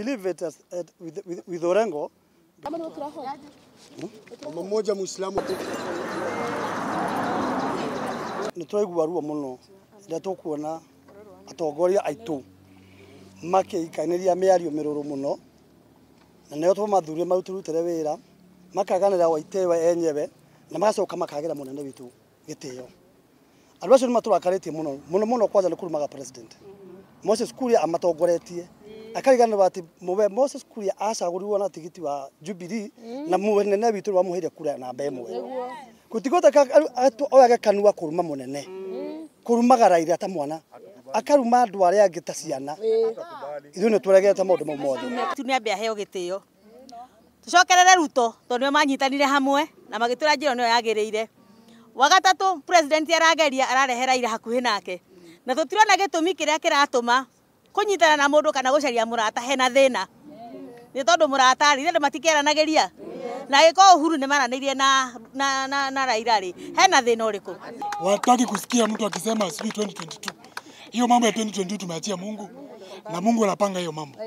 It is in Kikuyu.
leave it as, with Orengo. Mama mmoja Muislamu Nĩ tũraigua ruo mũno rĩrĩa tũkuona atongoria aitũ makĩikanĩria mĩario mĩrũrũ mũno, na nĩo twamathurie marutĩrute wĩra, makaganĩra o itĩwe enyewe na magacoka makagĩra mũnene witũ gĩtĩo. Andũ acio nĩ matũrakarĩtie mũno mũno mũno, kwanza nĩ kũrumaga President Moses Kuria amatongoretie, akariganĩrwo atĩ mũwe Moses Kuria acagũrirwo na tigiti wa Jubilee na mũnene witũ wamũheire kura namba 1. Gũtigũtaka oyage kanua kũruma mũnene, kũrumaga Raila ta mwana, akaruma andũ arĩa angĩ ta ciana. Ithuĩ nĩ tũregete maũndũ mau mothe. Tu nĩ ambe aheo gĩtĩo, tũcokerere Ruto tondũ nĩo manyitanire hamwe na magĩtwĩra njĩra nĩyo yagĩrĩire. Wa gatatũ, president arageria ararehe Raila hakuhĩ nake, na tũtirona gĩtũmi kĩrĩa kĩratũma kũnyitana na mũndũ kana gũcaria mũrata hena thĩna, nĩ tondũ mũrata rĩ, andũ matikĩaranagĩria, na angĩkorwo Uhuru nĩ maranĩirie na Raila rĩ, hena thĩna ũrĩkũ? Wataki kusikia mtu akisema sijui 2022. Hiyo mambo ya 2022 tumeachia Mungu na Mungu anapanga hiyo mambo.